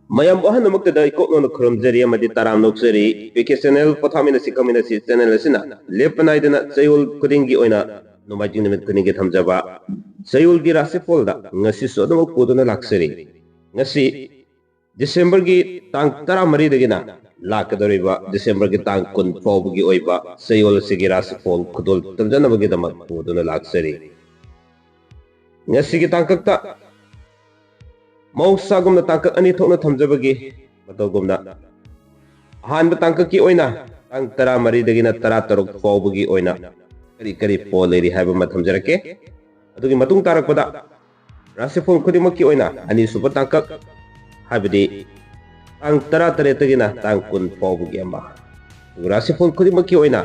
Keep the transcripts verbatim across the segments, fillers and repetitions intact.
ꯃꯌꯥꯝ ꯑꯍꯟꯃꯛꯇꯗ ꯏꯀꯣꯛꯅꯧꯅ ꯈꯨꯔꯨꯝꯖꯔꯤ ꯑꯃꯗꯤ ꯇꯔꯥꯝꯅ ꯑꯣꯛꯆꯔꯤ꯫ ꯄꯤ ꯀꯦ ꯆꯦꯅꯦꯜ ꯄꯣꯊꯥꯃꯤꯟꯅꯁꯤ ꯈꯪꯃꯤꯟꯅꯁꯤ ꯆꯦꯅꯦꯜ ꯑꯁꯤꯅ ꯂꯦꯞꯄ ꯅꯥꯏꯗꯅ ꯆꯌꯣꯜ ꯈꯨꯗꯤꯡꯒꯤ ꯑꯣꯏꯅ ꯅꯣꯡꯃꯥꯏꯖꯤꯡ ꯅꯨꯃꯤꯠ ꯈꯨꯗꯤꯡꯒꯤ ꯊꯝꯖꯕ ꯆꯌꯣꯜꯒꯤ ꯔꯥꯁꯤꯐꯣꯜꯗ ꯉꯁꯤꯁꯨ ꯑꯗꯨꯃꯛ ꯄꯨꯗꯨꯅ ꯂꯥꯛꯆꯔꯤ꯫ ꯉꯁꯤ ꯗꯤꯁꯦꯝꯕꯔꯒꯤ ꯇꯥꯡ ꯇꯔꯥꯃꯔꯤꯗꯒꯤꯅ ꯂꯥꯛꯀꯗꯧꯔꯤꯕ ꯗꯤꯁꯦꯝꯕꯔꯒꯤ ꯇꯥꯡ ꯀꯨꯟ ꯐꯥꯎꯕꯒꯤ ꯑꯣꯏꯕ ꯆꯌꯣꯜ ꯑꯁꯤꯒꯤ ꯔꯥꯁꯤꯐꯣꯜ ꯈꯨꯗꯣꯜ ꯇꯝꯖꯅꯕꯒꯤꯗꯃꯛ ꯄꯨꯗꯨꯅ ꯂꯥꯛꯆꯔꯤ꯫ ꯉꯁꯤꯒꯤ ꯇꯥꯡꯀꯛꯇ ꯃꯍꯧꯁꯥꯒꯨꯝꯅ ꯇꯥꯡꯀꯛ ꯑꯅꯤ ꯊꯣꯛꯅ ꯊꯝꯖꯕꯒꯤ ꯃꯇꯧꯒꯨꯝꯅ ꯑꯍꯥꯟꯕ ꯇꯥꯡꯀꯛꯀꯤ ꯑꯣꯏꯅ ꯇꯥꯡ ꯇꯔꯥꯃꯔꯤꯗꯒꯤꯅ ꯇꯔꯥꯇꯔꯨꯛ ꯐꯥꯎꯕꯒꯤ ꯑꯣꯏꯅ ꯀꯔꯤ ꯀꯔꯤ ꯐꯣꯜ ꯂꯩꯔꯤ ꯍꯥꯏꯕ ꯑꯃ ꯊꯝꯖꯔꯛꯀꯦ꯫ ꯑꯗꯨꯒꯤ ꯃꯇꯨꯡ ꯇꯥꯔꯛꯄꯗ ꯔꯥꯁꯤꯐꯣꯜ ꯈꯨꯗꯤꯡꯃꯛꯀꯤ ꯑꯣꯏꯅ ꯑꯅꯤꯁꯨꯕ ꯇꯥꯡꯀꯛ, ꯍꯥꯏꯕꯗꯤ ꯇꯥꯡ ꯇꯔꯥꯇꯔꯦꯠꯇꯒꯤꯅ ꯇꯥꯡ ꯀꯨꯟ ꯐꯥꯎꯕꯒꯤ ꯑꯃ, ꯑꯗꯨꯒ ꯔꯥꯁꯤꯐꯣꯜ ꯈꯨꯗꯤꯡꯃꯛꯀꯤ ꯑꯣꯏꯅ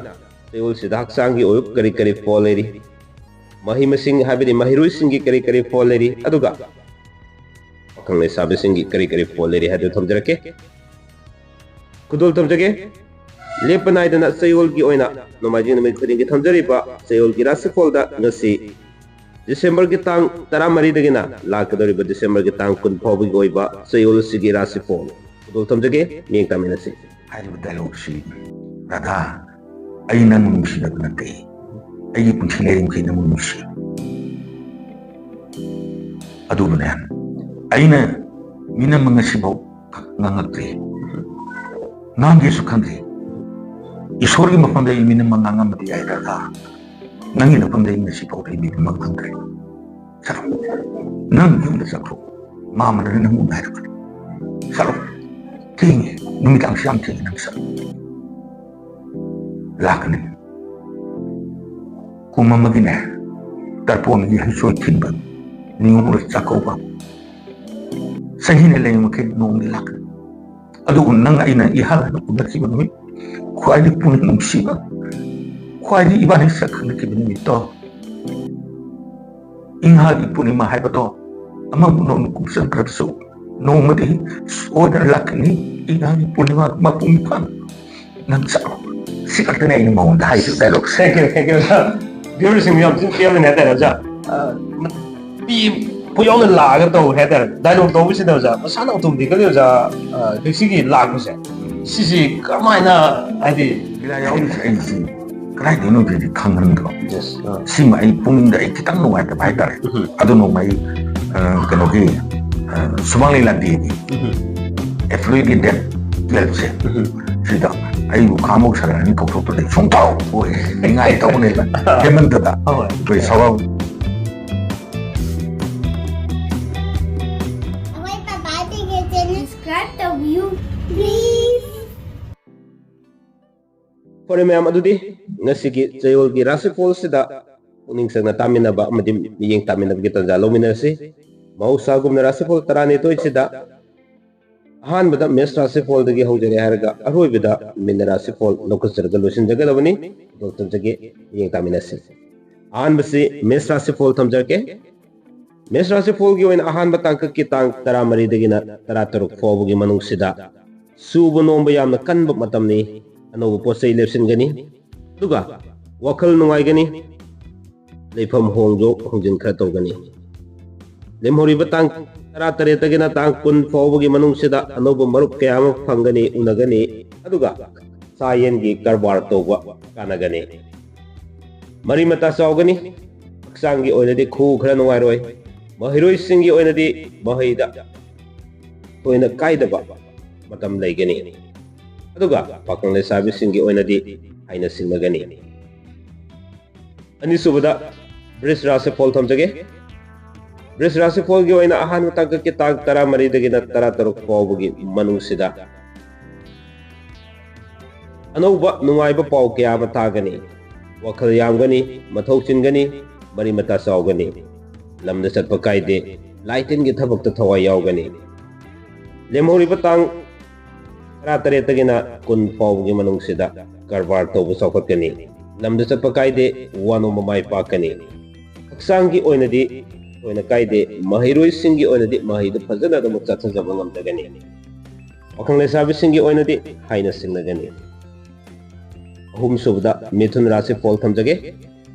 ꯆꯌꯣꯜꯁꯤꯗ ꯍꯛꯆꯥꯡꯒꯤ ꯑꯣꯏꯕ ꯀꯔꯤ ꯀꯔꯤ ꯐꯣꯜ ꯂꯩꯔꯤ, ꯃꯍꯩ ꯃꯁꯤꯡ ꯍꯥꯏꯕꯗꯤ ꯃꯍꯩꯔꯣꯏꯁꯤꯡꯒꯤ ꯀꯔꯤ ꯀꯔꯤ ꯐꯣꯜ ꯂꯩꯔꯤ, ꯑꯗꯨꯒ ꯄꯥꯈꯪ ꯂꯩꯁꯥꯕꯤꯁꯤꯡꯒꯤ ꯀꯔꯤ ꯀꯔꯤ ꯐꯣꯜ ꯂꯩꯔꯤ ꯍꯥꯏꯗꯨ ꯊꯝꯖꯔꯛꯀꯦ꯫ ꯈꯨꯗꯣꯜ ꯊꯝꯖꯒꯦ꯫ ꯂꯦꯞꯄ ꯅꯥꯏꯗꯅ ꯆꯌꯣꯜꯒꯤ ꯑꯣꯏꯅ ꯅꯣꯡꯃꯥꯏꯖꯤꯡ ꯅꯨꯃꯤꯠ ꯈꯨꯗꯤꯡꯒꯤ ꯊꯝꯖꯔꯤꯕ ꯆꯌꯣꯜꯒꯤ ꯔꯥꯁꯤꯐꯣꯜꯗ ꯉꯁꯤ ꯗꯤꯁꯦꯝꯕꯔꯒꯤ ꯇꯥꯡ ꯇꯔꯥꯃꯔꯤꯗꯒꯤꯅ ꯂꯥꯛꯀꯗꯧꯔꯤꯕ ꯗꯤꯁꯦꯝꯕꯔꯒꯤ ꯇꯥꯡ ꯀꯨꯟ ꯐꯥꯎꯕꯒꯤ ꯑꯣꯏꯕ ꯆꯌꯣꯜ ꯑꯁꯤꯒꯤ ꯔꯥꯁꯤꯐꯣꯜ ꯈꯨꯗꯣꯜ ꯊꯝꯖꯒꯦ꯫ ꯃꯤꯠꯌꯦꯡ ꯇꯥꯃꯤꯟꯅꯁꯤ꯫ ꯍꯥꯏꯔꯤꯕ ꯗꯥꯏꯂꯣꯛꯁꯤ, "ꯔꯥꯙꯥ, ꯑꯩ ꯅꯪꯕꯨ ꯅꯨꯡꯁꯤꯗꯕ ꯅꯠꯇꯦ꯫ ꯑꯩꯒꯤ ꯄꯨꯟꯁꯤ ꯂꯩꯔꯤꯃꯈꯩ ꯅꯪꯕꯨ ꯅꯨꯡꯁꯤ꯫ ꯑꯗꯨꯕꯨꯅꯦ, ꯑꯩꯅ ꯃꯤꯅꯝ ꯉꯁꯤꯐꯥꯎ ꯉꯥꯡꯉꯛꯇ꯭ꯔꯤ꯫ ꯉꯥꯡꯒꯦꯁꯨ ꯈꯟꯗ꯭ꯔꯤ꯫ ꯏꯁꯣꯔꯒꯤ ꯃꯐꯝꯗ ꯑꯩ ꯃꯤꯅꯝ ꯉꯥꯡꯉꯝꯕꯗꯤ ꯌꯥꯏ, ꯔꯥꯙꯥ꯫ ꯅꯪꯒꯤ ꯅꯐꯝꯗ ꯑꯩ ꯉꯁꯤꯐꯥꯎꯗ ꯑꯩ ꯃꯤꯅꯝ ꯐꯪꯗ꯭ꯔꯤ꯫ ꯆꯠꯂꯣ꯫ ꯅꯪ ꯌꯨꯝꯗ ꯆꯠꯈ꯭ꯔꯣ꯫ ꯃꯥꯃꯅ ꯅꯪꯕꯨ ꯉꯥꯏꯔꯝꯒꯅꯤ꯫ ꯆꯠꯂꯣ꯫ ꯊꯦꯡꯉꯦ꯫ ꯅꯨꯃꯤꯗꯥꯡꯁꯨ ꯌꯥꯝ ꯊꯦꯡꯉꯦ꯫ ꯅꯪ ꯆꯠꯂꯣ꯫" ꯂꯥꯛꯀꯅꯤ꯫ ꯀꯨꯝ ꯑꯃꯒꯤꯅꯦ, ꯇꯔꯄꯣꯟꯒꯤ ꯍꯩꯁꯣꯏ ꯊꯤꯟꯕ, ꯅꯤꯉꯣꯜ ꯆꯥꯛꯀꯧꯕ꯫ ꯆꯍꯤꯅ ꯂꯩꯔꯤꯃꯈꯩ ꯅꯣꯡꯃꯗꯤ ꯂꯥꯛꯀꯅꯤ꯫ ꯑꯗꯨꯕꯨ ꯅꯪ ꯑꯩꯅ ꯏꯍꯥꯟ ꯍꯥꯟꯅ ꯎꯅꯈꯤꯕ ꯅꯨꯃꯤꯠ, ꯈ꯭ꯋꯥꯏꯗꯒꯤ ꯄꯨꯛꯅꯤꯡ ꯅꯨꯡꯁꯤꯕ, ꯈ꯭ꯋꯥꯏꯗꯒꯤ ꯏꯕꯥꯅꯤ ꯁꯛ ꯈꯪꯅꯈꯤꯕ ꯅꯨꯃꯤꯠꯇꯣ, ꯏꯉꯥꯒꯤ ꯄꯨꯔꯅꯤꯃꯥ ꯍꯥꯏꯕꯗꯣ ꯑꯃꯕꯨ ꯅꯣꯡꯃ ꯀꯨꯞꯁꯟꯈ꯭ꯔꯕꯁꯨ ꯅꯣꯡꯃꯗꯤ ꯁꯣꯏꯗꯅ ꯂꯥꯛꯀꯅꯤ꯫ ꯏꯉꯥꯒꯤ ꯄꯨꯔꯅꯤꯃꯥ ꯃꯄꯨꯡ ꯐꯥꯅ ꯅꯪ ꯆꯠꯂꯣ꯫ ꯁꯤ ꯈꯛꯇꯅꯦ ꯑꯩꯅ ꯃꯉꯣꯟꯗ ꯍꯥꯏꯔꯤꯕ ꯗꯥꯏꯂꯣꯛꯁꯦ꯫ Thank you, thank you, sir꯫ ꯚ꯭ꯌꯨꯋꯔꯁꯤꯡ ꯌꯥꯝ ꯊꯤꯅ ꯄꯦꯜꯂꯅꯤ ꯍꯥꯏꯇꯥꯔꯦ, ꯑꯣꯖꯥ꯫ ꯑ, ꯅꯨꯄꯤ ꯑꯩꯈꯣꯏ ꯌꯥꯎꯅ ꯂꯥꯛꯑꯒ ꯇꯧꯕ ꯍꯥꯏꯇꯥꯔꯦ, ꯗꯥꯏꯂꯣꯛ ꯇꯧꯕꯁꯤꯗ ꯑꯣꯖꯥ ꯃꯁꯥꯅ ꯑꯣꯇꯣꯃꯦꯇꯤꯀꯦꯜꯂꯤ ꯑꯣꯖꯥ ꯁꯤꯒꯤ ꯂꯥꯛꯄꯁꯦ, ꯁꯤꯁꯤ ꯀꯃꯥꯏꯅ ꯍꯥꯏꯗꯤ? ꯄꯤꯂꯥ ꯌꯥꯎꯔꯤꯁꯦ ꯑꯩꯁꯤ ꯀꯗꯥꯏꯗꯩꯅꯣ ꯈꯪꯍꯟꯗ꯭ꯔꯣ? ꯁꯤꯃ ꯑꯩ ꯄꯨꯛꯅꯤꯡꯗ ꯑꯩ ꯈꯤꯇꯪ ꯅꯨꯡꯉꯥꯏꯇꯕ ꯍꯥꯏꯇꯥꯔꯦ꯫ ꯑꯗꯨ ꯅꯣꯡꯃ ꯑꯩ ꯀꯩꯅꯣꯒꯤ ꯁꯨꯃꯥꯡꯂꯤ ꯂꯥꯟꯗꯦꯒꯤ ꯑꯦꯄ꯭ꯔꯤꯜꯒꯤ ꯗꯦꯠ ꯇꯨꯌꯦꯜꯞꯁꯦ ꯁꯤꯗ ꯑꯩꯕꯨ ꯈꯥꯃꯣꯛ ꯁꯔꯥꯅꯤ ꯀꯧꯊꯣꯛꯄꯗ ꯁꯨꯡꯇꯧ ꯅꯤꯡꯉꯥꯏ ꯇꯧꯅꯦꯕ꯫ ꯍꯦꯃꯟꯇꯗ ꯑꯩꯈꯣꯏ ꯁꯥꯎꯔꯥꯎ Subscribe to you, please. ꯐꯔꯦ ꯃꯌꯥꯝ, ꯑꯗꯨꯗꯤ ꯉꯁꯤꯒꯤ ꯆꯌꯣꯜꯒꯤ ꯔꯥꯁꯤꯐꯣꯜꯁꯤꯗ ꯄꯨꯛꯅꯤꯡ ꯆꯪꯅ ꯇꯥꯃꯤꯟꯅꯕ ꯑꯃꯗꯤ ꯃꯤꯠꯌꯦꯡ ꯇꯥꯃꯤꯟꯅꯕꯒꯤ ꯇꯥꯟꯖꯥ ꯂꯧꯃꯤꯟꯅꯔꯁꯤ꯫ ꯃꯍꯧꯁꯥꯒꯨꯝꯅ ꯔꯥꯁꯤꯐꯣꯜ ꯇꯔꯥꯅꯤꯊꯣꯏꯁꯤꯗ ꯑꯍꯥꯟꯕꯗ ꯃꯦꯁ ꯔꯥꯁꯤꯐꯣꯜꯗꯒꯤ ꯍꯧꯖꯔꯦ ꯍꯥꯏꯔꯒ ꯑꯔꯣꯏꯕꯗ ꯃꯤꯟꯅ ꯔꯥꯁꯤꯐꯣꯜ ꯂꯧꯈꯠꯆꯔꯒ ꯂꯣꯏꯁꯤꯟꯖꯒꯗꯕꯅꯤ꯫ ꯗꯣꯛꯇꯔꯗꯒꯤ ꯃꯤꯠꯌꯦꯡ ꯇꯥꯃꯤꯟꯅꯁꯤ꯫ ꯑꯍꯥꯟꯕꯁꯤ ꯃꯦꯁ ꯔꯥꯁꯤꯐꯣꯜ ꯊꯝꯖꯔꯛꯀꯦ꯫ ꯃꯦꯁ ꯔꯥꯁꯤꯐꯣꯜꯒꯤ ꯑꯣꯏꯅ ꯑꯍꯥꯟꯕ ꯇꯥꯡꯀꯛꯀꯤ ꯇꯥꯡ ꯇꯔꯥꯃꯔꯤꯗꯒꯤꯅ ꯇꯔꯥꯇꯔꯨꯛ ꯐꯥꯎꯕꯒꯤ ꯃꯅꯨꯡꯁꯤꯗ ꯁꯨꯕ ꯅꯣꯝꯕ ꯌꯥꯝꯅ ꯀꯟꯕ ꯃꯇꯝꯅꯤ꯫ ꯑꯅꯧꯕ ꯄꯣꯠ ꯆꯩ ꯂꯦꯞꯁꯤꯟꯒꯅꯤ, ꯑꯗꯨꯒ ꯋꯥꯈꯜ ꯅꯨꯡꯉꯥꯏꯒꯅꯤ꯫ ꯂꯩꯐꯝ ꯍꯣꯡꯗꯣꯛ ꯍꯣꯡꯖꯤꯟ ꯈꯔ ꯇꯧꯒꯅꯤ꯫ ꯂꯦꯝꯍꯧꯔꯤꯕ ꯇꯥꯡ ꯇꯔꯥꯇꯔꯦꯠꯇꯒꯤꯅ ꯇꯥꯡ ꯀꯨꯟ ꯐꯥꯎꯕꯒꯤ ꯃꯅꯨꯡꯁꯤꯗ ꯑꯅꯧꯕ ꯃꯔꯨꯞ ꯀꯌꯥ ꯑꯃ ꯐꯪꯒꯅꯤ, ꯎꯅꯒꯅꯤ, ꯑꯗꯨꯒ ꯁꯥ ꯌꯦꯟꯒꯤ ꯀꯔꯕꯥꯔ ꯇꯧꯕ ꯀꯥꯟꯅꯒꯅꯤ꯫ ꯃꯔꯤ ꯃꯇꯥ ꯆꯥꯎꯒꯅꯤ꯫ ꯍꯛꯆꯥꯡꯒꯤ ꯑꯣꯏꯅꯗꯤ ꯈꯨꯎ ꯈꯔ ꯅꯨꯡꯉꯥꯏꯔꯣꯏ꯫ ꯃꯍꯩꯔꯣꯏꯁꯤꯡꯒꯤ ꯑꯣꯏꯅꯗꯤ ꯃꯍꯩꯗ ꯊꯣꯏꯅ ꯀꯥꯏꯗꯕ ꯃꯇꯝ ꯂꯩꯒꯅꯤ꯫ ꯑꯗꯨꯒ ꯄꯥꯈꯪ ꯂꯩꯁꯥꯕꯤꯁꯤꯡꯒꯤ ꯑꯣꯏꯅꯗꯤ ꯍꯥꯏꯅ ꯁꯤꯡꯅꯒꯅꯤ꯫ ꯑꯅꯤꯁꯨꯕꯗ ꯕ꯭ꯔꯤꯖ ꯔꯥꯁꯤꯐꯣꯜ ꯊꯝꯖꯒꯦ꯫ ꯕ꯭ꯔꯤꯖ ꯔꯥꯁꯤꯐꯣꯜꯒꯤ ꯑꯣꯏꯅ ꯑꯍꯥꯟꯕ ꯇꯥꯡꯀꯛꯀꯤ ꯇꯥꯡ ꯇꯔꯥꯃꯔꯤꯗꯒꯤꯅ ꯇꯔꯥꯇꯔꯨꯛ ꯐꯥꯎꯕꯒꯤ ꯃꯅꯨꯡꯁꯤꯗ ꯑꯅꯧꯕ ꯅꯨꯡꯉꯥꯏꯕ ꯄꯥꯎ ꯀꯌꯥ ꯑꯃ ꯇꯥꯒꯅꯤ꯫ ꯋꯥꯈꯜ ꯌꯥꯝꯒꯅꯤ, ꯃꯊꯧ ꯆꯤꯟꯒꯅꯤ, ꯃꯔꯤ ꯃꯇꯥ ꯆꯥꯎꯒꯅꯤ꯫ ꯂꯝꯗ ꯆꯠꯄ ꯀꯥꯏꯗꯦ, ꯂꯥꯏ ꯇꯤꯟꯒꯤ ꯊꯕꯛꯇ ꯊꯋꯥꯏ ꯌꯥꯎꯒꯅꯤ꯫ ꯂꯦꯝꯍꯧꯔꯤꯕ ꯇꯥꯡ ꯇꯔꯥꯇꯔꯦꯠꯇꯒꯤꯅ ꯀꯨꯟ ꯐꯥꯎꯕꯒꯤ ꯃꯅꯨꯡꯁꯤꯗ ꯀꯔꯕꯥꯔ ꯇꯧꯕ ꯆꯥꯎꯈꯠꯀꯅꯤ꯫ ꯂꯝꯗ ꯆꯠꯄ ꯀꯥꯏꯗꯦ, ꯋꯥꯅꯣꯝꯕ ꯃꯥꯏ ꯄꯥꯛꯀꯅꯤ꯫ ꯍꯛꯆꯥꯡꯒꯤ ꯑꯣꯏꯅꯗꯤ ꯊꯣꯏꯅ ꯀꯥꯏꯗꯦ, ꯃꯍꯩꯔꯣꯏꯁꯤꯡꯒꯤ ꯑꯣꯏꯅꯗꯤ ꯃꯍꯩꯗꯨ ꯐꯖꯅ ꯑꯗꯨꯃꯛ ꯆꯠꯊꯖꯕ ꯉꯝꯖꯒꯅꯤ꯫ ꯄꯥꯈꯪ ꯂꯩꯁꯥꯕꯤꯁꯤꯡꯒꯤ ꯑꯣꯏꯅꯗꯤ ꯍꯥꯏꯅ ꯁꯤꯡꯅꯒꯅꯤ꯫ ꯑꯍꯨꯝꯁꯨꯕꯗ ꯃꯤꯊꯨꯟ ꯔꯥꯁꯤꯐꯣꯜ ꯊꯝꯖꯒꯦ꯫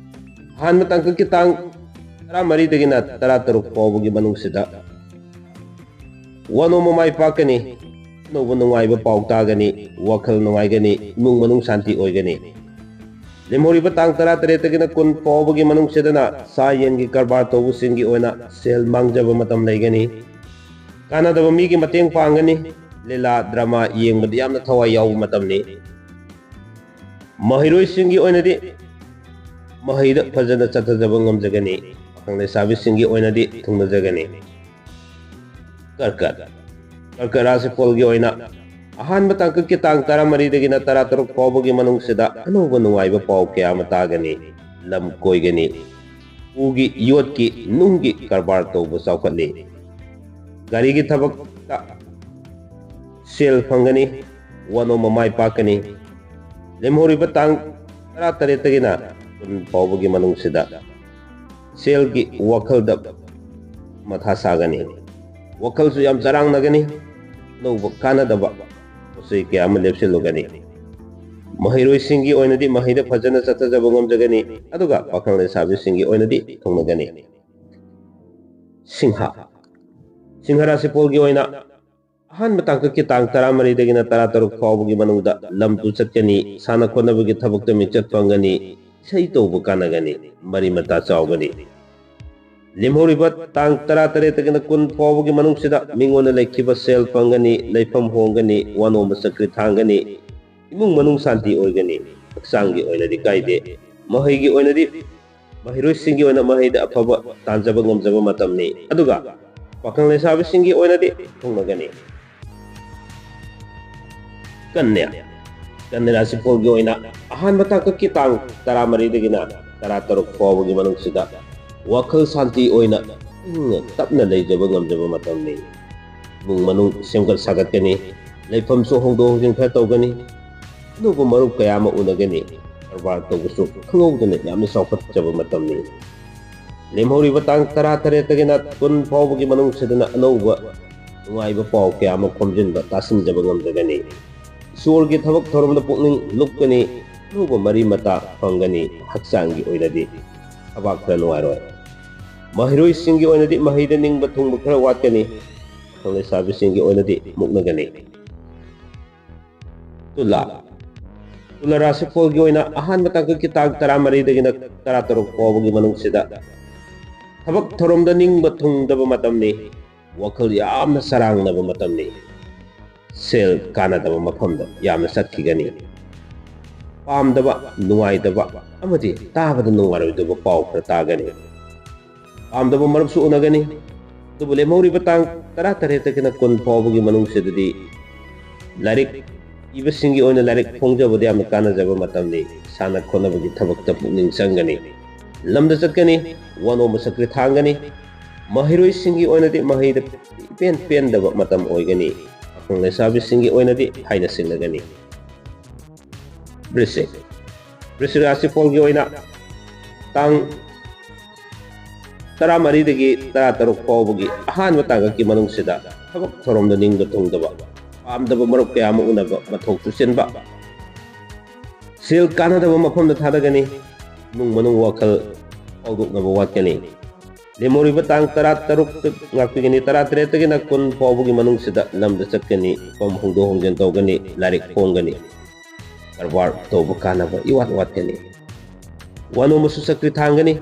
ꯑꯍꯥꯟꯕ ꯇꯥꯡꯀꯛꯀꯤ ꯇꯥꯡ ꯇꯔꯥꯃꯔꯤꯗꯒꯤꯅ ꯇꯔꯥꯇꯔꯨꯛ ꯐꯥꯎꯕꯒꯤ ꯃꯅꯨꯡꯁꯤꯗ ꯋꯥꯅꯣꯝꯕ ꯃꯥꯏ ꯄꯥꯛꯀꯅꯤ꯫ ꯑꯅꯧꯕ ꯅꯨꯡꯉꯥꯏꯕ ꯄꯥꯎ ꯇꯥꯒꯅꯤ꯫ ꯋꯥꯈꯜ ꯅꯨꯡꯉꯥꯏꯒꯅꯤ꯫ ꯏꯃꯨꯡ ꯃꯅꯨꯡ ꯁꯥꯟꯇꯤ ꯑꯣꯏꯒꯅꯤ꯫ ꯂꯦꯝꯍꯧꯔꯤꯕ ꯇꯥꯡ ꯇꯔꯥꯇꯔꯦꯠꯇꯒꯤꯅ ꯀꯨꯟ ꯐꯥꯎꯕꯒꯤ ꯃꯅꯨꯡꯁꯤꯗꯅ ꯁꯥ ꯌꯦꯟꯒꯤ ꯀꯔꯕꯥꯔ ꯇꯧꯕꯁꯤꯡꯒꯤ ꯑꯣꯏꯅ ꯁꯦꯜ ꯃꯥꯡꯖꯕ ꯃꯇꯝ ꯂꯩꯒꯅꯤ꯫ ꯀꯥꯟꯅꯗꯕ ꯃꯤꯒꯤ ꯃꯇꯦꯡ ꯄꯥꯡꯒꯅꯤ꯫ ꯂꯤꯂꯥ, ꯗ꯭ꯔꯃꯥ ꯌꯦꯡꯕꯗ ꯌꯥꯝꯅ ꯊꯋꯥꯏ ꯌꯥꯎꯕ ꯃꯇꯝꯅꯤ꯫ ꯃꯍꯩꯔꯣꯏꯁꯤꯡꯒꯤ ꯑꯣꯏꯅꯗꯤ ꯃꯍꯩꯗ ꯐꯖꯅ ꯆꯠꯊꯖꯕ ꯉꯝꯖꯒꯅꯤ꯫ ꯄꯥꯈꯪ ꯂꯩꯁꯥꯕꯤꯁꯤꯡꯒꯤ ꯑꯣꯏꯅꯗꯤ ꯊꯨꯡꯅꯖꯒꯅꯤ꯫ ꯀꯔꯀꯠ꯫ ꯀꯔꯀꯠ ꯔꯥꯁꯤꯐꯣꯜꯒꯤ ꯑꯣꯏꯅ ꯑꯍꯥꯟꯕ ꯇꯥꯡꯀꯛꯀꯤ ꯇꯥꯡ ꯇꯔꯥꯃꯔꯤꯗꯒꯤꯅ ꯇꯔꯥꯇꯔꯨꯛ ꯐꯥꯎꯕꯒꯤ ꯃꯅꯨꯡꯁꯤꯗ ꯑꯅꯧꯕ ꯅꯨꯡꯉꯥꯏꯕ ꯄꯥꯎ ꯀꯌꯥ ꯑꯃ ꯇꯥꯒꯅꯤ꯫ ꯂꯝ ꯀꯣꯏꯒꯅꯤ꯫ ꯎꯒꯤ, ꯌꯣꯠꯀꯤ, ꯅꯨꯡꯒꯤ ꯀꯔꯕꯥꯔ ꯇꯧꯕ ꯆꯥꯎꯈꯠꯂꯤ꯫ ꯒꯥꯔꯤꯒꯤ ꯊꯕꯛꯇ ꯁꯦꯜ ꯐꯪꯒꯅꯤ꯫ ꯋꯥꯅꯣꯝꯕ ꯃꯥꯏ ꯄꯥꯛꯀꯅꯤ꯫ ꯂꯦꯝꯍꯧꯔꯤꯕ ꯇꯥꯡ ꯇꯔꯥꯇꯔꯦꯠꯇꯒꯤꯅ ꯀꯨꯟ ꯐꯥꯎꯕꯒꯤ ꯃꯅꯨꯡꯁꯤꯗ ꯁꯦꯜꯒꯤ ꯋꯥꯈꯜꯗ ꯃꯊꯥ ꯁꯥꯒꯅꯤ꯫ ꯋꯥꯈꯜꯁꯨ ꯌꯥꯝ ꯆꯔꯥꯡꯅꯒꯅꯤ꯫ ꯑꯅꯧꯕ ꯀꯥꯟꯅꯗꯕ ꯄꯣꯠꯆꯩ ꯀꯌꯥ ꯑꯃ ꯂꯦꯞꯁꯤꯜꯂꯨꯒꯅꯤ꯫ ꯃꯍꯩꯔꯣꯏꯁꯤꯡꯒꯤ ꯑꯣꯏꯅꯗꯤ ꯃꯍꯩꯗ ꯐꯖꯅ ꯆꯠꯊꯖꯕ ꯉꯝꯖꯒꯅꯤ, ꯑꯗꯨꯒ ꯄꯥꯈꯪ ꯂꯩꯁꯥꯕꯤꯁꯤꯡꯒꯤ ꯑꯣꯏꯅꯗꯤ ꯊꯨꯡꯅꯒꯅꯤ꯫ ꯁꯤꯡꯍ꯫ ꯁꯤꯡꯍ ꯔꯥꯁꯤꯐꯣꯜꯒꯤ ꯑꯣꯏꯅ ꯑꯍꯥꯟꯕ ꯇꯥꯡꯀꯛꯀꯤ ꯇꯥꯡ ꯇꯔꯥꯃꯔꯤꯗꯒꯤꯅ ꯇꯔꯥꯇꯔꯨꯛ ꯐꯥꯎꯕꯒꯤ ꯃꯅꯨꯡꯗ ꯂꯝ ꯇꯨ ꯆꯠꯀꯅꯤ, ꯁꯥꯟꯅ ꯈꯣꯠꯅꯕꯒꯤ ꯊꯕꯛꯇ ꯃꯤꯡꯆꯠ ꯐꯪꯒꯅꯤ, ꯏꯁꯩ ꯇꯧꯕ ꯀꯥꯟꯅꯒꯅꯤ, ꯃꯔꯤ ꯃꯇꯥ ꯆꯥꯎꯒꯅꯤ꯫ ꯂꯦꯝꯍꯧꯔꯤꯕ ꯇꯥꯡ ꯇꯔꯥꯇꯔꯦꯠꯇꯒꯤꯅ ꯀꯨꯟ ꯐꯥꯎꯕꯒꯤ ꯃꯅꯨꯡꯁꯤꯗ ꯃꯤꯉꯣꯟꯗ ꯂꯩꯈꯤꯕ ꯁꯦꯜ ꯐꯪꯒꯅꯤ, ꯂꯩꯐꯝ ꯍꯣꯡꯒꯅꯤ, ꯋꯥꯅꯣꯝꯕ ꯆꯀ꯭ꯔꯤ ꯊꯥꯡꯒꯅꯤ, ꯏꯃꯨꯡ ꯃꯅꯨꯡ ꯁꯥꯟꯇꯤ ꯑꯣꯏꯒꯅꯤ꯫ ꯍꯛꯆꯥꯡꯒꯤ ꯑꯣꯏꯅꯗꯤ ꯀꯥꯏꯗꯦ꯫ ꯃꯍꯩꯒꯤ ꯑꯣꯏꯅꯗꯤ ꯃꯍꯩꯔꯣꯏꯁꯤꯡꯒꯤ ꯑꯣꯏꯅ ꯃꯍꯩꯗ ꯑꯐꯕ ꯇꯥꯟꯖꯕ ꯉꯝꯖꯕ ꯃꯇꯝꯅꯤ, ꯑꯗꯨꯒ ꯄꯥꯈꯪ ꯂꯩꯁꯥꯕꯤꯁꯤꯡꯒꯤ ꯑꯣꯏꯅꯗꯤ ꯊꯨꯡꯅꯒꯅꯤ꯫ ꯀꯟꯌꯥ꯫ ꯀꯟꯌꯥ ꯔꯥꯁꯤꯐꯣꯜꯒꯤ ꯑꯣꯏꯅ ꯑꯍꯥꯟꯕ ꯇꯥꯡꯀꯛꯀꯤ ꯇꯥꯡ ꯇꯔꯥꯃꯔꯤꯗꯒꯤꯅ ꯇꯔꯥꯇꯔꯨꯛ ꯐꯥꯎꯕꯒꯤ ꯃꯅꯨꯡꯁꯤꯗ ꯋꯥꯈꯜ ꯁꯥꯟꯇꯤ ꯑꯣꯏꯅ ꯏꯪꯅ ꯇꯞꯅ ꯂꯩꯖꯕ ꯉꯝꯖꯕ ꯃꯇꯝꯅꯤ꯫ ꯏꯃꯨꯡ ꯃꯅꯨꯡ ꯁꯦꯝꯒꯠ ꯁꯥꯒꯠꯀꯅꯤ, ꯂꯩꯐꯝꯁꯨ ꯍꯣꯡꯗꯣꯛ ꯍꯣꯡꯖꯤꯟ ꯈꯔ ꯇꯧꯒꯅꯤ, ꯑꯅꯧꯕ ꯃꯔꯨꯞ ꯀꯌꯥ ꯑꯃ ꯎꯅꯒꯅꯤ, ꯀꯔꯕꯥꯔ ꯇꯧꯕꯁꯨ ꯈꯪꯍꯧꯗꯅ ꯌꯥꯝꯅ ꯆꯥꯎꯈꯠꯆꯕ ꯃꯇꯝꯅꯤ꯫ ꯂꯦꯝꯍꯧꯔꯤꯕ ꯇꯥꯡ ꯇꯔꯥꯇꯔꯦꯠꯇꯒꯤꯅ ꯀꯨꯟ ꯐꯥꯎꯕꯒꯤ ꯃꯅꯨꯡꯁꯤꯗꯅ ꯑꯅꯧꯕ ꯅꯨꯡꯉꯥꯏꯕ ꯄꯥꯎ ꯀꯌꯥ ꯑꯃ ꯈꯣꯝꯖꯤꯟꯕ, ꯇꯥꯁꯤꯟꯖꯕ ꯉꯝꯖꯒꯅꯤ꯫ ꯏꯁꯣꯔꯒꯤ ꯊꯕꯛ ꯊꯧꯔꯝꯗ ꯄꯨꯛꯅꯤꯡ ꯂꯨꯞꯀꯅꯤ, ꯑꯅꯧꯕ ꯃꯔꯤ ꯃꯇꯥ ꯐꯪꯒꯅꯤ, ꯍꯛꯆꯥꯡꯒꯤ ꯑꯣꯏꯅꯗꯤ ꯊꯕꯥꯛ ꯈꯔ ꯅꯨꯡꯉꯥꯏꯔꯣꯏ꯫ ꯃꯍꯩꯔꯣꯏꯁꯤꯡꯒꯤ ꯑꯣꯏꯅꯗꯤ ꯃꯍꯩꯗ ꯅꯤꯡꯕ ꯊꯨꯡꯕ ꯈꯔ ꯋꯥꯠꯀꯅꯤ꯫ ꯄꯥꯈꯪ ꯂꯩꯁꯥꯕꯤꯁꯤꯡꯒꯤ ꯑꯣꯏꯅꯗꯤ ꯃꯨꯛꯅꯒꯅꯤ꯫ ꯇꯨꯂꯥ꯫ ꯇꯨꯂꯥ ꯔꯥꯁꯤꯐꯣꯜꯒꯤ ꯑꯣꯏꯅ ꯑꯍꯥꯟꯕ ꯇꯥꯡꯀꯛꯀꯤ ꯇꯥꯡ ꯇꯔꯥꯃꯔꯤꯗꯒꯤꯅ ꯇꯔꯥꯇꯔꯨꯛ ꯐꯥꯎꯕꯒꯤ ꯃꯅꯨꯡꯁꯤꯗ ꯊꯕꯛ ꯊꯧꯔꯝꯗ ꯅꯤꯡꯕ ꯊꯨꯡꯗꯕ ꯃꯇꯝꯅꯤ꯫ ꯋꯥꯈꯜ ꯌꯥꯝꯅ ꯆꯔꯥꯡꯅꯕ ꯃꯇꯝꯅꯤ꯫ ꯁꯦꯜ ꯀꯥꯟꯅꯗꯕ ꯃꯐꯝꯗ ꯌꯥꯝꯅ ꯆꯠꯈꯤꯒꯅꯤ꯫ ꯄꯥꯝꯗꯕ, ꯅꯨꯡꯉꯥꯏꯇꯕ ꯑꯃꯗꯤ ꯇꯥꯕꯗ ꯅꯨꯡꯉꯥꯏꯔꯣꯏꯗꯕ ꯄꯥꯎ ꯈꯔ ꯇꯥꯒꯅꯤ꯫ ꯄꯥꯝꯗꯕ ꯃꯔꯨꯞꯁꯨ ꯎꯅꯒꯅꯤ꯫ ꯑꯗꯨꯕꯨ ꯂꯦꯝꯍꯧꯔꯤꯕ ꯇꯥꯡ ꯇꯔꯥꯇꯔꯦꯠꯇꯒꯤꯅ ꯀꯨꯟ ꯐꯥꯎꯕꯒꯤ ꯃꯅꯨꯡꯁꯤꯗꯗꯤ ꯂꯥꯏꯔꯤꯛ ꯏꯕꯁꯤꯡꯒꯤ ꯑꯣꯏꯅ ꯂꯥꯏꯔꯤꯛ ꯐꯣꯡꯖꯕꯗ ꯌꯥꯝꯅ ꯀꯥꯟꯅꯖꯕ ꯃꯇꯝꯅꯤ꯫ ꯁꯥꯟꯅ ꯈꯣꯠꯅꯕꯒꯤ ꯊꯕꯛꯇ ꯄꯨꯛꯅꯤꯡ ꯆꯪꯒꯅꯤ꯫ ꯂꯝꯗ ꯆꯠꯀꯅꯤ, ꯋꯥꯅꯣꯝꯕ ꯁꯛꯇꯤ ꯊꯥꯡꯒꯅꯤ꯫ ꯃꯍꯩꯔꯣꯏꯁꯤꯡꯒꯤ ꯑꯣꯏꯅꯗꯤ ꯃꯍꯩꯗ ꯏꯄꯦꯟ ꯄꯦꯟꯗꯕ ꯃꯇꯝ ꯑꯣꯏꯒꯅꯤ꯫ ꯄꯥꯈꯪ ꯂꯩꯁꯥꯕꯤꯁꯤꯡꯒꯤ ꯑꯣꯏꯅꯗꯤ ꯍꯥꯏꯅ ꯁꯤꯡꯅꯒꯅꯤ꯫ ꯕ꯭ꯔꯤꯁꯤꯛ꯫ ꯕ꯭ꯔꯤꯁꯤꯛ ꯔꯥꯁꯤꯐꯣꯜꯒꯤ ꯑꯣꯏꯅ ꯇꯥꯡ ꯇꯔꯥꯃꯔꯤꯗꯒꯤ ꯇꯔꯥꯇꯔꯨꯛ ꯐꯥꯎꯕꯒꯤ ꯑꯍꯥꯟꯕ ꯇꯥꯡꯀꯛꯀꯤ ꯃꯅꯨꯡꯁꯤꯗ ꯊꯕꯛ ꯊꯧꯔꯝꯗ ꯅꯤꯡꯕ ꯊꯨꯡꯗꯕ, ꯄꯥꯝꯗꯕ ꯃꯔꯨꯞ ꯀꯌꯥ ꯑꯃ ꯎꯅꯕ, ꯃꯊꯧ ꯆꯨꯁꯤꯟꯕ, ꯁꯦꯜ ꯀꯥꯟꯅꯗꯕ ꯃꯐꯝꯗ ꯊꯥꯗꯒꯅꯤ꯫ ꯏꯃꯨꯡ ꯃꯅꯨꯡ ꯋꯥꯈꯜ ꯐꯥꯎꯗꯣꯛꯅꯕ ꯋꯥꯠꯀꯅꯤ꯫ ꯂꯦꯝꯍꯧꯔꯤꯕ ꯇꯥꯡ ꯇꯔꯥꯇꯔꯨꯛꯇ ꯉꯥꯛꯄꯤꯒꯅꯤ, ꯇꯔꯥꯇꯔꯦꯠꯇꯒꯤꯅ ꯀꯨꯟ ꯐꯥꯎꯕꯒꯤ ꯃꯅꯨꯡꯁꯤꯗ ꯂꯝꯗ ꯆꯠꯀꯅꯤ, ꯃꯐꯝ ꯍꯣꯡꯗꯣꯛ ꯍꯣꯡꯖꯤꯟ ꯇꯧꯒꯅꯤ, ꯂꯥꯏꯔꯤꯛ ꯐꯣꯡꯒꯅꯤ, ꯀꯔꯕꯥꯔ ꯇꯧꯕ ꯀꯥꯟꯅꯕ ꯏꯋꯥꯠ ꯋꯥꯠꯀꯅꯤ꯫ ꯋꯥꯅꯣꯝꯕꯁꯨ ꯁꯛꯇꯤ ꯊꯥꯡꯒꯅꯤ꯫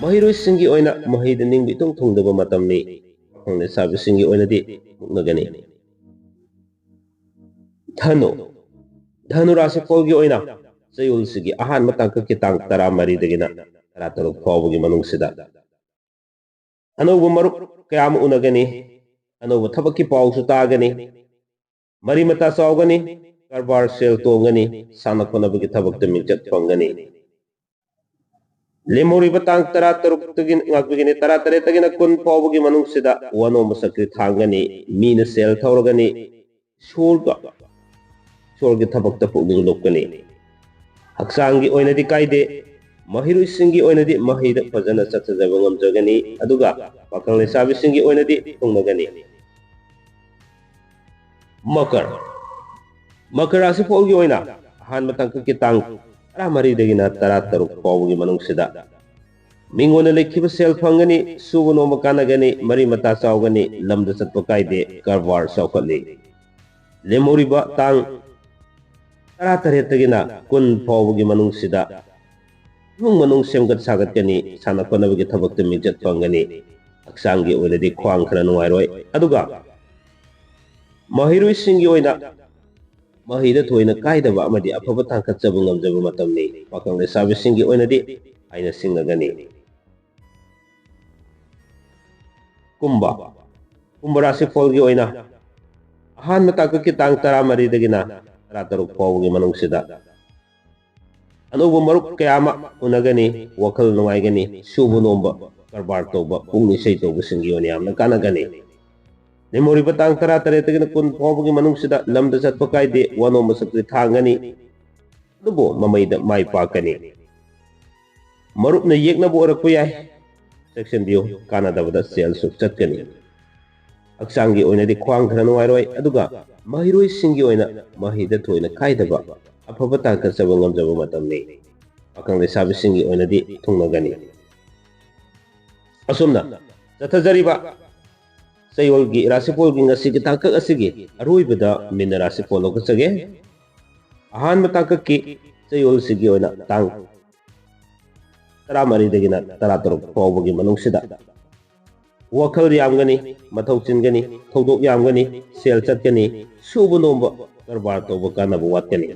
ꯃꯍꯩꯔꯣꯏꯁꯤꯡꯒꯤ ꯑꯣꯏꯅ ꯃꯍꯩꯗ ꯅꯤꯡꯕ ꯏꯊꯨꯡ ꯊꯨꯡꯗꯕ ꯃꯇꯝꯅꯤ꯫ ꯄꯥꯈꯪ ꯂꯩꯁꯥꯕꯤꯁꯤꯡꯒꯤ ꯑꯣꯏꯅꯗꯤ ꯃꯨꯛꯅꯒꯅꯤ꯫ ꯙꯅꯨ꯫ ꯙꯅꯨ ꯔꯥꯁꯤꯐꯣꯜꯒꯤ ꯑꯣꯏꯅ ꯆꯌꯣꯜꯁꯤꯒꯤ ꯑꯍꯥꯟꯕ ꯇꯥꯡꯀꯛꯀꯤ ꯇꯥꯡ ꯇꯔꯥꯃꯔꯤꯗꯒꯤꯅ ꯇꯔꯥꯇꯔꯨꯛ ꯐꯥꯎꯕꯒꯤ ꯃꯅꯨꯡꯁꯤꯗ ꯑꯅꯧꯕ ꯃꯔꯨꯞ ꯀꯌꯥ ꯑꯃ ꯎꯅꯒꯅꯤ, ꯑꯅꯧꯕ ꯊꯕꯛꯀꯤ ꯄꯥꯎꯁꯨ ꯇꯥꯒꯅꯤ, ꯃꯔꯤ ꯃꯇꯥ ꯆꯥꯎꯒꯅꯤ, ꯀꯔꯕꯥꯔ ꯁꯦꯜ ꯇꯣꯡꯒꯅꯤ, ꯁꯥꯟꯅ ꯈꯣꯠꯅꯕꯒꯤ ꯊꯕꯛꯇ ꯃꯤꯡꯆꯠ ꯐꯪꯒꯅꯤ꯫ ꯂꯦꯝꯍꯧꯔꯤꯕ ꯇꯥꯡ ꯇꯔꯥꯇꯔꯨꯛꯇꯒꯤ ꯉꯥꯛꯄꯤꯒꯅꯤ, ꯇꯔꯥꯇꯔꯦꯠꯇꯒꯤꯅ ꯀꯨꯟ ꯐꯥꯎꯕꯒꯤ ꯃꯅꯨꯡꯁꯤꯗ ꯋꯥꯅꯣꯝꯕ ꯁꯛꯇꯤ ꯊꯥꯡꯒꯅꯤ, ꯃꯤꯅ ꯁꯦꯜ ꯊꯧꯔꯒꯅꯤ, ꯏꯁꯣꯔꯒ, ꯏꯁꯣꯔꯒꯤ ꯊꯕꯛꯇ ꯄꯨꯛꯅꯤꯡ ꯂꯨꯞꯀꯅꯤ꯫ ꯍꯛꯆꯥꯡꯒꯤ ꯑꯣꯏꯅꯗꯤ ꯀꯥꯏꯗꯦ, ꯃꯍꯩꯔꯣꯏꯁꯤꯡꯒꯤ ꯑꯣꯏꯅꯗꯤ ꯃꯍꯩꯗ ꯐꯖꯅ ꯆꯠꯊꯖꯕ ꯉꯝꯖꯒꯅꯤ, ꯑꯗꯨꯒ ꯄꯥꯈꯪ ꯂꯩꯁꯥꯕꯤꯁꯤꯡꯒꯤ ꯑꯣꯏꯅꯗꯤ ꯊꯨꯡꯅꯒꯅꯤ꯫ ꯃꯀꯔ꯫ ꯃꯀꯔ ꯔꯥꯁꯤꯐꯣꯜꯒꯤ ꯑꯣꯏꯅ ꯑꯍꯥꯟꯕ ꯇꯥꯡꯀꯛꯀꯤ ꯇꯥꯡ ꯇꯔꯥꯃꯔꯤꯗꯒꯤꯅ ꯇꯔꯥꯇꯔꯨꯛ ꯐꯥꯎꯕꯒꯤ ꯃꯅꯨꯡꯁꯤꯗ ꯃꯤꯉꯣꯟꯗ ꯂꯩꯈꯤꯕ ꯁꯦꯜ ꯐꯪꯒꯅꯤ, ꯁꯨꯕ ꯅꯣꯝꯕ ꯀꯥꯟꯅꯒꯅꯤ, ꯃꯔꯤ ꯃꯇꯥ ꯆꯥꯎꯒꯅꯤ, ꯂꯝꯗ ꯆꯠꯄ ꯀꯥꯏꯗꯦ, ꯀꯔꯕꯥꯔ ꯆꯥꯎꯈꯠꯂꯤ꯫ ꯂꯦꯝꯍꯧꯔꯤꯕ ꯇꯥꯡ ꯇꯔꯥꯇꯔꯦꯠꯇꯒꯤꯅ ꯀꯨꯟ ꯐꯥꯎꯕꯒꯤ ꯃꯅꯨꯡꯁꯤꯗ ꯏꯃꯨꯡ ꯃꯅꯨꯡ ꯁꯦꯝꯒꯠ ꯁꯥꯒꯠꯀꯅꯤ, ꯁꯥꯟꯅ ꯈꯣꯠꯅꯕꯒꯤ ꯊꯕꯛꯇ ꯃꯤꯡꯆꯠ ꯐꯪꯒꯅꯤ, ꯍꯛꯆꯥꯡꯒꯤ ꯑꯣꯏꯅꯗꯤ ꯈ꯭ꯋꯥꯡ ꯈꯔ ꯅꯨꯡꯉꯥꯏꯔꯣꯏ꯫ ꯑꯗꯨꯒ ꯃꯍꯩꯔꯣꯏꯁꯤꯡꯒꯤ ꯑꯣꯏꯅ ꯃꯍꯩꯗ ꯊꯣꯏꯅ ꯀꯥꯏꯗꯕ ꯑꯃꯗꯤ ꯑꯐꯕ ꯇꯥꯡꯈꯠꯆꯕ ꯉꯝꯖꯕ ꯃꯇꯝꯅꯤ꯫ ꯄꯥꯈꯪ ꯂꯩꯁꯥꯕꯤꯁꯤꯡꯒꯤ ꯑꯣꯏꯅꯗꯤ ꯍꯥꯏꯅ ꯁꯤꯡꯅꯒꯅꯤ꯫ ꯀꯨꯝꯕ, ꯀꯨꯝꯕ ꯔꯥꯁꯤꯐꯣꯜꯒꯤ ꯑꯣꯏꯅ ꯑꯍꯥꯟꯕ ꯇꯥꯡꯀꯛꯀꯤ ꯇꯥꯡ ꯇꯔꯥꯃꯔꯤꯗꯒꯤꯅ ꯇꯔꯥꯇꯔꯨꯛ ꯐꯥꯎꯕꯒꯤ ꯃꯅꯨꯡꯁꯤꯗ ꯑꯅꯧꯕ ꯃꯔꯨꯞ ꯀꯌꯥ ꯑꯃ ꯎꯅꯒꯅꯤ, ꯋꯥꯈꯜ ꯅꯨꯡꯉꯥꯏꯒꯅꯤ, ꯁꯨꯕ ꯅꯣꯝꯕ, ꯀꯔꯕꯥꯔ ꯇꯧꯕ, ꯄꯨꯛꯅꯤꯡ ꯏꯁꯩ ꯇꯧꯕꯁꯤꯡꯒꯤ ꯑꯣꯏꯅ ꯌꯥꯝꯅ ꯀꯥꯟꯅꯒꯅꯤ꯫ ꯂꯦꯝꯍꯧꯔꯤꯕ ꯇꯥꯡ ꯇꯔꯥꯇꯔꯦꯠꯇꯒꯤꯅ ꯀꯨꯟ ꯐꯥꯎꯕꯒꯤ ꯃꯅꯨꯡꯁꯤꯗ ꯂꯝꯗ ꯆꯠꯄ ꯀꯥꯏꯗꯦ, ꯋꯥꯅꯣꯝꯕ ꯁꯛꯇꯤ ꯊꯥꯡꯒꯅꯤ, ꯑꯗꯨꯕꯨ ꯃꯃꯩꯗ ꯃꯥꯏ ꯄꯥꯛꯀꯅꯤ꯫ ꯃꯔꯨꯞꯅ ꯌꯦꯛꯅꯕ ꯑꯣꯏꯔꯛꯄ ꯌꯥꯏ, ꯆꯦꯛꯁꯤꯟꯕꯤꯌꯨ, ꯀꯥꯟꯅꯗꯕꯗ ꯁꯦꯜꯁꯨ ꯆꯠꯀꯅꯤ꯫ ꯍꯛꯆꯥꯡꯒꯤ ꯑꯣꯏꯅꯗꯤ ꯈ꯭ꯋꯥꯡ ꯈꯔ ꯅꯨꯡꯉꯥꯏꯔꯣꯏ, ꯑꯗꯨꯒ ꯃꯍꯩꯔꯣꯏꯁꯤꯡꯒꯤ ꯑꯣꯏꯅ ꯃꯍꯩꯗ ꯊꯣꯏꯅ ꯀꯥꯏꯗꯕ ꯑꯐꯕ ꯇꯥꯡꯀꯛ ꯆꯠꯄ ꯉꯝꯖꯕ ꯃꯇꯝꯅꯤ꯫ ꯄꯥꯈꯪ ꯂꯩꯁꯥꯕꯤꯁꯤꯡꯒꯤ ꯑꯣꯏꯅꯗꯤ ꯊꯨꯡꯅꯒꯅꯤ꯫ ꯑꯁꯨꯝꯅ ꯆꯠꯊꯖꯔꯤꯕ ꯆꯌꯣꯜꯒꯤ ꯔꯥꯁꯤꯐꯣꯜꯒꯤ ꯉꯁꯤꯒꯤ ꯇꯥꯡꯀꯛ ꯑꯁꯤꯒꯤ ꯑꯔꯣꯏꯕꯗ ꯃꯤꯟꯅ ꯔꯥꯁꯤꯐꯣꯜ ꯂꯧꯈꯠꯆꯒꯦ꯫ ꯑꯍꯥꯟꯕ ꯇꯥꯡꯀꯛꯀꯤ ꯆꯌꯣꯜꯁꯤꯒꯤ ꯑꯣꯏꯅ ꯇꯥꯡ ꯇꯔꯥꯃꯔꯤꯗꯒꯤꯅ ꯇꯔꯥꯇꯔꯨꯛ ꯐꯥꯎꯕꯒꯤ ꯃꯅꯨꯡꯁꯤꯗ ꯋꯥꯈꯜ ꯌꯥꯝꯒꯅꯤ, ꯃꯊꯧ ꯆꯤꯟꯒꯅꯤ, ꯊꯧꯗꯣꯛ ꯌꯥꯝꯒꯅꯤ, ꯁꯦꯜ ꯆꯠꯀꯅꯤ, ꯁꯨꯕ ꯅꯣꯝꯕ, ꯀꯔꯕꯥꯔ ꯇꯧꯕ ꯀꯥꯟꯅꯕ ꯋꯥꯠꯀꯅꯤ꯫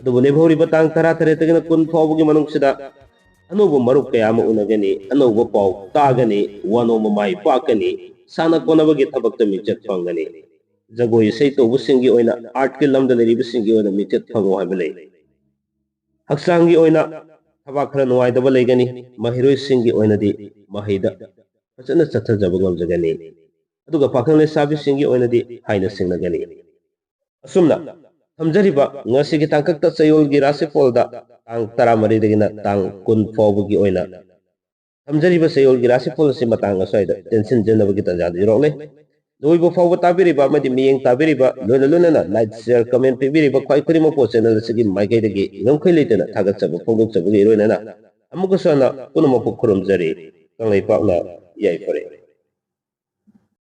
ꯑꯗꯨꯕꯨ ꯂꯦꯝꯍꯧꯔꯤꯕ ꯇꯥꯡ ꯇꯔꯥꯇꯔꯦꯠꯇꯒꯤꯅ ꯀꯨꯟ ꯐꯥꯎꯕꯒꯤ ꯃꯅꯨꯡꯁꯤꯗ ꯑꯅꯧꯕ ꯃꯔꯨꯞ ꯀꯌꯥ ꯑꯃ ꯎꯅꯒꯅꯤ, ꯑꯅꯧꯕ ꯄꯥꯎ ꯇꯥꯒꯅꯤ, ꯋꯥꯅꯣꯝꯕ ꯃꯥꯏ ꯄꯥꯛꯀꯅꯤ, ꯁꯥꯟꯅ ꯈꯣꯠꯅꯕꯒꯤ ꯊꯕꯛꯇ ꯃꯤꯡꯆꯠ ꯐꯪꯒꯅꯤ꯫ ꯖꯒꯣꯏ ꯏꯁꯩ ꯇꯧꯕꯁꯤꯡꯒꯤ ꯑꯣꯏꯅ, ꯑꯥꯔꯠꯀꯤ ꯂꯝꯗ ꯂꯩꯔꯤꯕꯁꯤꯡꯒꯤ ꯑꯣꯏꯅ ꯃꯤꯡꯆꯠ ꯐꯪꯉꯨ ꯍꯥꯏꯕ ꯂꯩ꯫ ꯍꯛꯆꯥꯡꯒꯤ ꯑꯣꯏꯅ ꯊꯕꯥꯛ ꯈꯔ ꯅꯨꯡꯉꯥꯏꯇꯕ ꯂꯩꯒꯅꯤ꯫ ꯃꯍꯩꯔꯣꯏꯁꯤꯡꯒꯤ ꯑꯣꯏꯅꯗꯤ ꯃꯍꯩꯗ ꯐꯖꯅ ꯆꯠꯊꯖꯕ ꯉꯝꯖꯒꯅꯤ꯫ ꯑꯗꯨꯒ ꯄꯥꯈꯪ ꯂꯩꯁꯥꯕꯤꯁꯤꯡꯒꯤ ꯑꯣꯏꯅꯗꯤ ꯍꯥꯏꯅ ꯁꯤꯡꯅꯒꯅꯤ꯫ ꯑꯁꯨꯝꯅ ꯊꯝꯖꯔꯤꯕ ꯉꯁꯤꯒꯤ ꯇꯥꯡꯀꯛꯇ ꯆꯌꯣꯜꯒꯤ ꯔꯥꯁꯤꯐꯣꯜꯗ ꯇꯥꯡ ꯇꯔꯥꯃꯔꯤꯗꯒꯤꯅ ꯇꯥꯡ ꯀꯨꯟ ꯐꯥꯎꯕꯒꯤ ꯑꯣꯏꯅ ꯊꯝꯖꯔꯤꯕ ꯆꯌꯣꯜꯒꯤ ꯔꯥꯁꯤꯐꯣꯜ ꯑꯁꯤ ꯃꯇꯥꯡ ꯑꯁ꯭ꯋꯥꯏꯗ ꯇꯦꯟꯁꯤꯟꯖꯅꯕꯒꯤ ꯇꯥꯟꯖꯥꯗꯨ ꯌꯧꯔꯛꯂꯦ꯫ ꯂꯣꯏꯕ ꯐꯥꯎꯕ ꯇꯥꯕꯤꯔꯤꯕ ꯑꯃꯗꯤ ꯃꯤꯠꯌꯦꯡ ꯇꯥꯕꯤꯔꯤꯕ, ꯂꯣꯏꯅ ꯂꯣꯏꯅꯅ like, share, comment ꯄꯤꯕꯤꯔꯤꯕ ꯈ꯭ꯋꯥꯏ ꯈꯨꯗꯤꯡꯃꯛꯄꯨ channel ꯑꯁꯤꯒꯤ ꯃꯥꯏꯀꯩꯗꯒꯤ ꯉꯝꯈꯩ ꯂꯩꯇꯅ ꯊꯥꯒꯠꯆꯕ ꯐꯣꯡꯗꯣꯛꯆꯕꯒꯤ ꯂꯣꯏꯅꯅ ꯑꯃꯨꯛꯀꯁꯨ ꯍꯟꯅ ꯄꯨꯝꯅꯃꯛꯄꯨ ꯈꯨꯔꯨꯝꯖꯔꯤ꯫ ꯀꯪꯂꯩꯄꯥꯛꯅ ꯌꯥꯏꯐꯔꯦ꯫